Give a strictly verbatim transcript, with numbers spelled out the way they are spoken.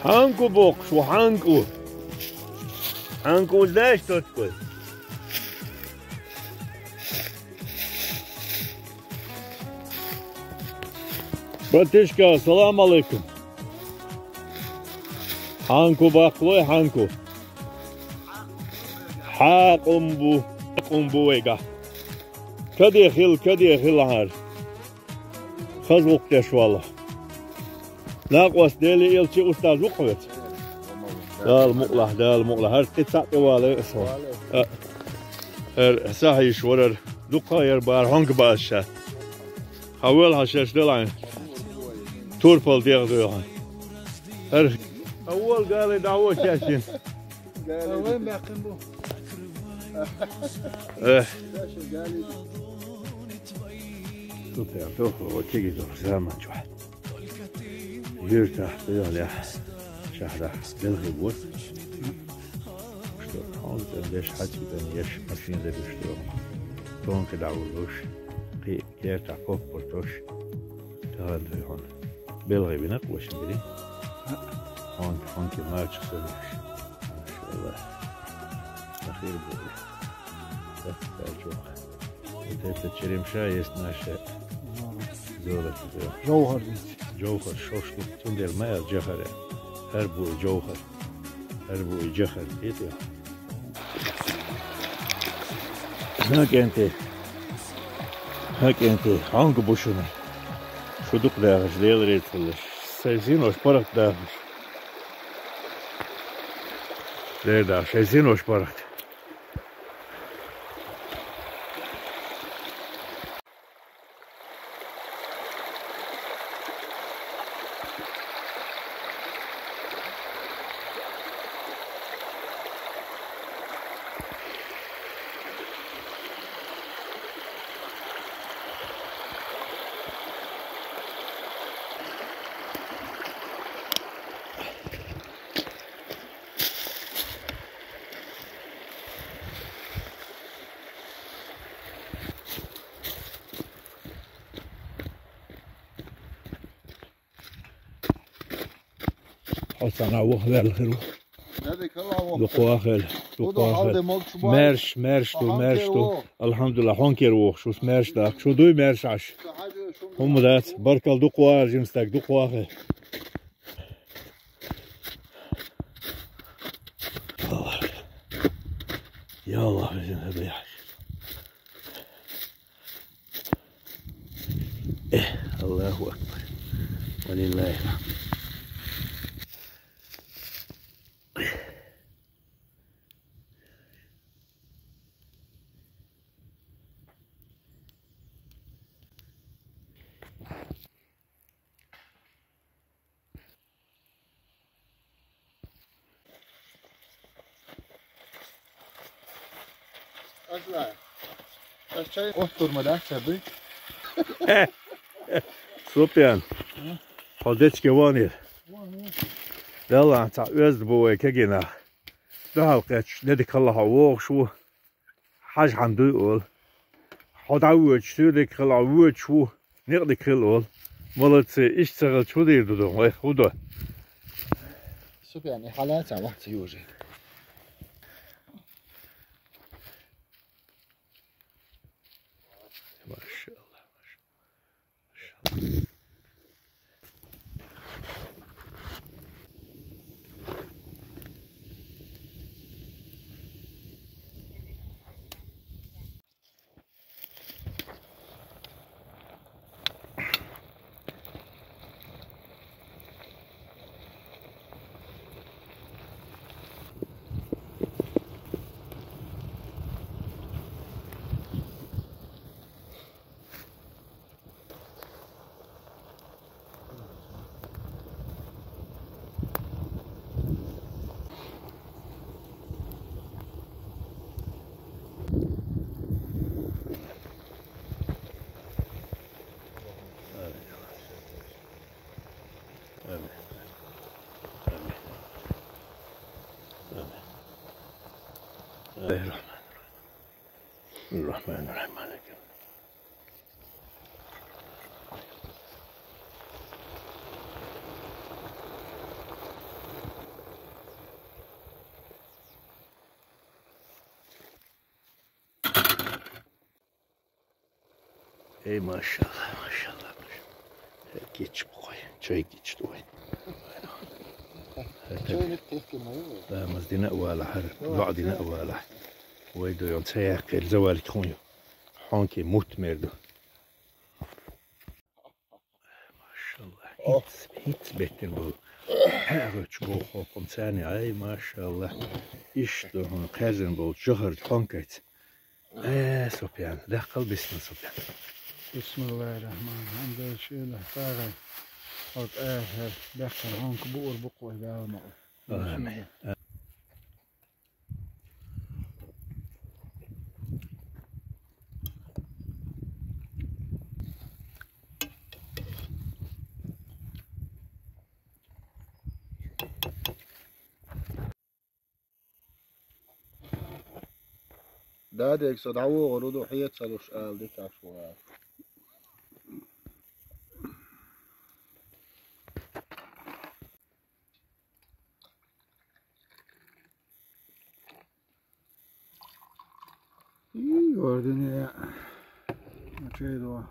Хьанку боккхуш ву, хьанку. Хьанку знаешь, что такое? Братишка, салам алейкум. Хьанку баккхалой, хьанку. Хьакъум бу, хьакъум бу вайга. Каде хил, каде хил хьар. Хаза гӀуллакх деш валла. Накъост Деле элчи устаз ву-кх хьоьца. Дала мукъалахь, Дала мукъалахь. ХӀара кхин цхьаъ тӀе вале а со. А, хӀара сахьийш варар. Дукха яр бара хьонга бааш ша. Хьан вел хьан шаьш делахьа. Турпал дегӀ дойла хьан. ХӀара. Хьан вол гали дӀавоша шин. Вай баьккхина бу. Э. Супер, тохо, вот тиги дохо, заман чух. Юртахь, Пхьоьхалехь, шахьарахь белхи бу. Что, хьо тӀе деш, хьаьцу тӀе еш, машина дерриш тӀе. Тонка дӀавуллуш, кхи-, кертахь коппар тош. Тахана дуй хьуна. Белхи бина кхошна бери. Хьон, хьонки марчах ца деш. Машалла. Ахир бу. Да, да, чух. Вот это черемша есть наша. Золото, да. Жовхар дийца. Жовхар, шош ду. Цундела ма аьлла жахар. ХӀара бу и жовхар. ХӀара бу и жахар. Дитя. ХӀакӀенте. ХӀакӀенте. Хьонга бу шуна. Шу дукха дахаш, Дела реза хилалаш. Сайн зинош паргӀат дахаш. Дера дахаш, сайн зинош паргӀат. Хьо цхьана ваха ваьлла хир ву. Дукха вахел, дукха вахел. Маьрша, маьрша ду, маьрша ду. Алхьамдулиллахь, хьон кера вохуш ву, маьрша даха. Шу дуй маьрша Ӏаш? ХӀумма дац, баркалла, дукха вахел, жима стаг, дукха вахел. Я Аллах, везен хӀада яхь. Э, Аллаху акбар. Валиллахи алхамд. Аша, аша чай оттурма дац, чай дуй? Супер. Хьо дечке ванир. Далла цхьа оьзда бу вай кегина. Дуьхьал кхетча, де дика хилла хьо вогӀуш ву. Хьажа хьан дуй олу. Хьо дӀавоьдуш, суьйре дика хила, хьо воьдуш ву, некъ дика хила олу. Молодцы, иштта ца хилча, хӀун дийр ду ду, вай, хӀун до? Супер, и хьала ца вахца южи. Машалла, машалла. آمين. آمين. آمين. بسم الله الرحمن الرحيم. الرحمن الرحيم. مالك يوم Эй, машалла, машалла, машалла. Geç bu koy. Çay geç bu koy. Çayını tek kırmayı mı? Damaz dine wala har. Doğa dine wala. Vay doyon çay akıl zeval kuyu. Honki mut merdu. Машалла. О. Хиц, хиц беттин бол. Гьа, гьуч бу хокум сани. Ай, машалла. Ишду хун къезин бол жугъар хонкайт. Э, Супьян, дахъал бисмилла, Супьян. بسم الله الرحمن الرحيم. Дайчила тагъай. От ахар дахъал хонк буур букъой галма. Амин. Дадег со дӀавогӀур ву, хье ца луш ала дика шуга. Ий, ордене. Чей до.